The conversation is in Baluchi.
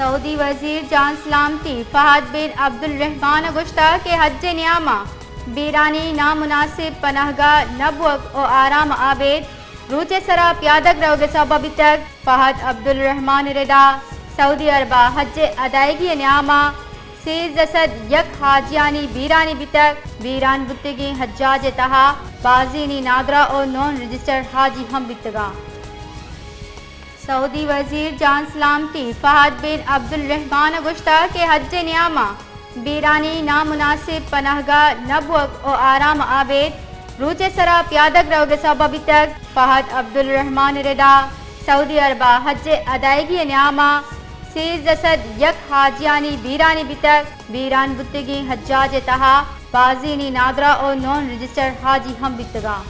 سعودی وزیر جان سلامتی فہد بن عبدالرحمن ءَ گوشتگ کہ حج ءِ نیام ءَ بیرانی نامناسب پناہگاہ نہ بوگ ءُ آرام ءَ ابید روچ ءِ سرا پیادگ روگ ءِ سوب ءَ بیتگ۔ فہد عبدالرحمن ءِ ردا سعودی عرب ءَ حج ءِ ادائیگی ءِ نیام ءَ سیزدہ سد یک حاجیانی بیرانی بیتگ۔ بیران بوتگیں حجاج ءِ تہا بازینی نادراہ ءُ نان رجسٹرڈ حاجی ہم بیتگاں۔ سعودی وزیر جان سلامتی فہد بن عبدالرحمن ءَ گوشتگ کہ حج ءِ نیام ءَ بیرانی نامناسب پناہگاہ نہ بوگ ءُ آرام ءَ ابید روچ ءِ سرا پیادگ روگ ءِ سوب ءَ بیتگ۔ فہد عبدالرحمن ءِ ردا سعودی عرب ءَ حج ءِ ادائیگی ءِ نیام ءَ سیزدہ سد یک حاجیانی بیرانی بیتگ۔ بیران بوتگیں حجاج ءِ تہا بازینی نادراہ ءُ نان رجسٹرڈ حاجی ہم بیتگاں۔